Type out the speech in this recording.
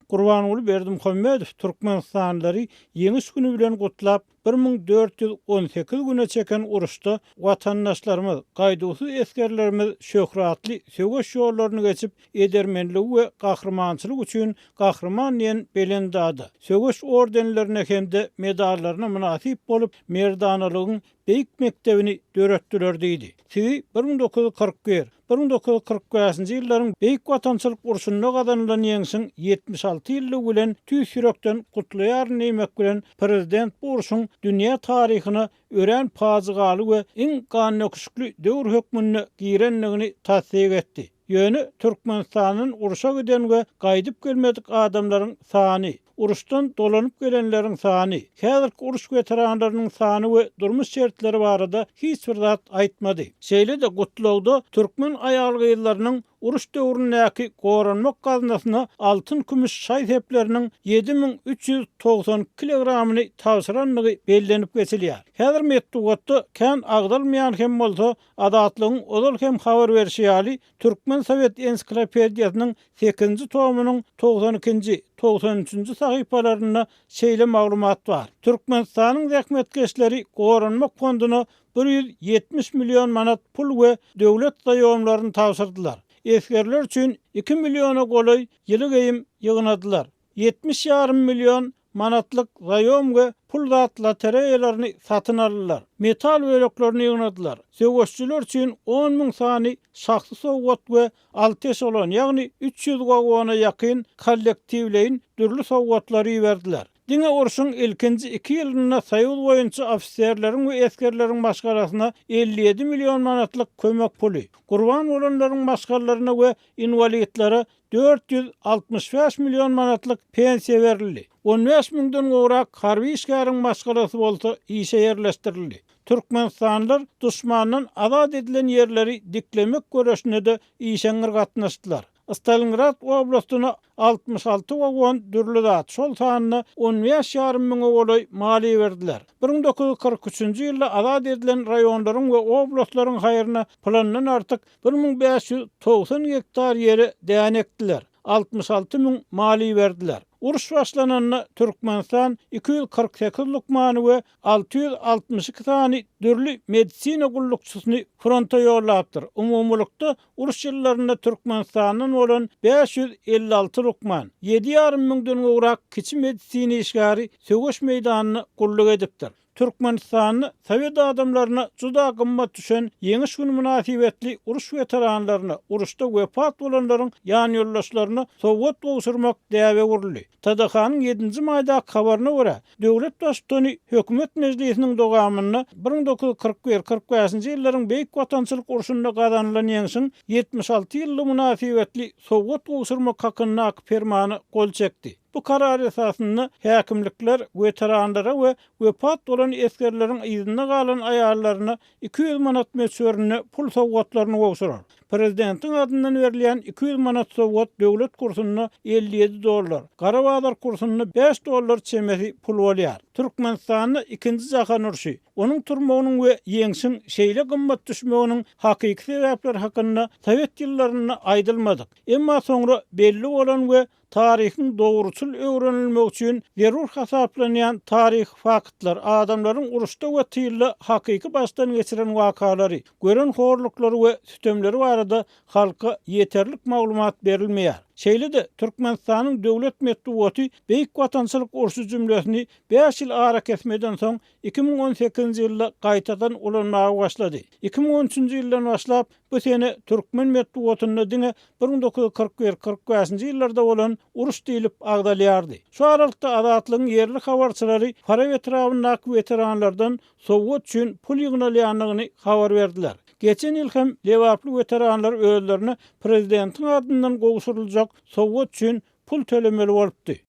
Gurbanguly Berdimuhamedow türkmenistanlylary Ýeňiş güni bilen gutlap, 1418 güne çeken uruşda watandaşlarymyz, gaýduwsyz esgerlerimiz şöhratly söweş ýollaryny geçip, edermenligi we gahrymançylygy üçin Gahryman diýen belent ada, söweş ordenlerine hem-de medallaryna mynasyp bolup, merdanalygyň beýik mekdebini döretdiler diýdi. Sizi 1941, 1945-nji ýyllaryň Beýik Watançylyk urşunda gazanylan Ýeňşiň 76 ýyllygy bilen tüýs ýürekden gutlaýaryn diýmek bilen, prezident bu urşuň dünýä taryhyna örän pajygaly we iň gandöküşikli döwür hökmünde girendigini tassyk etdi. Ýöne Türkmenistandan urşa giden we gaýdyp gelmedik adamlaryň sany, uruşdan dolanyp gelenleriň sany, häzirki uruş weteranlarynyň sany we durmuş şertleri barada hiç bir zat aýtmady. Şeýle-de gutlagda türkmen aýal-gyzlarynyň uruş döwründäki goranmak gaznasyna altyn-kümüş şaý-sepleriniň 7392 kilogramyny tabşyrandygy bellenip geçilýär. Häzir metbugatda kän agzalmaýan hem bolsa, Azatlygyň ozal hem habar berşi ýaly, Türkmen sowet ensiklopediýasynyň sekizinji tomunyň 92-nji, 93-nji sahypalarynda şeýle maglumat bar, Türkmenistanyň zähmetkeşleri Goranmak fonduna 170 million manat pul we döwlet zaýomlaryny tabşyrdylar. Esgerler üçin iki milliona golaý ýyly geýim ýygnadylar. 70 ýarym million manatlyk zaýom we pul zat lotereýalaryny satyn aldylar, metal böleklerini ýygnadylar, söweşijiler üçin 10 müň sany şahsy sowgat we alty eşelon, ýagny 300 wagona ýakyn kollektiwleýin dürli sowgatlary iberdiler. Diňe urşuň ilkinji iki ýylynda Soýuz boýunça ofiserleriň we esgerleriň maşgalasyna 57 million manatlyk kömek puly, gurban bolanlaryň maşgalalaryna we inwalidlere 465 million manatlyk pensiýa berildi. 15 müňden gowrak harby işgäriň maşgalasy bolsa işe ýerleşdirildi. Türkmenistanlylar duşmandan azat edilen ýerleri diklemek göreşine-de işeňňir gatnaşdylar. Stalingrad oblastyna 66 wagon dürli zat, şol sanda on bäş ýarym müňe golaý mal iberdiler. 1943-nji ýylda azat edilen raýonlaryň we oblastlaryň haýryna plandan artyk 1590 gektar ýere däne ekdiler, 66 müň mal iberdiler. Uruş başlananda Türkmenistan 248 lukmany we 662 sany dürli medisina gullukçysyny fronta ýollapdyr. Umumylykda, uruş ýyllarynda Türkmenistandan bolan 556 lukman, ýedi ýarym müňden gowrak kiçi medisina işgäri söweş meýdanynda gulluk edipdir. Türkmenistanda sowet adamlaryna juda gymmat düşen Ýeňiş güni mynasybetli uruş weteranlaryna, uruşda wepat bolanlaryň ýanýoldaşlaryna sowgat gowşurmak däbe öwrüldi. TDH-nyň ýedinji maýdaky habaryna görä, döwlet Baştutany Hökümet mejlisiniň dowamynda 1941, 45-nji ýyllaryň Beýik Watançylyk urşunda gazanylan Ýeňşiň 76 ýyllygy mynasybetli sowgat gowşurmak hakyndaky Permana gol çekdi. Bu karar esasynda häkimlikler weteranlara we wepat bolan esgerleriň yzynda galan aýallaryna 200 manat möçberinde pul sowgatlaryny gowşurar. Prezidentiň adyndan berilýän 200 manat sowgat döwlet kursunda 57 dollar, gara bazar kursunda 5 dollar çemesi pul bolýar. Türkmenistanda Ikinji jahan urşy, onuň turmagynyň we ýeňşiň şeýle gymmat düşmeginiň hakyky sebäpleri hakynda sowet ýyllarynda aýdylmadyk, emma soňra belli bolan we Taryhyň dogruçyl öwrenilmegi üçin zerur hasaplanýan taryhy faktlar, adamlaryň uruşda we tylda hakyky başdan geçiren wakalary, gören horluklary we sütemleri barada halka ýeterlik maglumat berilmeýär. Şeýle-de, Türkmenistanyň döwlet metbugaty Beýik Watançylyk urşy jümlesini bäş ýyl arakesmeden soň 2018-nji ýylda gaýtadan ulanmaga başlady. 2013-nji ýyldan başlap, Bu sene türkmen metbugatynda diňe 1941, 45-nji ýyllarda bolan uruş diýlip agzalýardy. Şu aralykda Azatlygyň ýerli habarçylary Farap etrabyndaky weteranlardan sowgat üçin pul ýygnalýandygyny habar berdiler. Geçen ýyl hem lebaply weteranlar özlerine prezidentiň adyndan gowşuryljak sowgat üçin pul tölemeli bolupdy.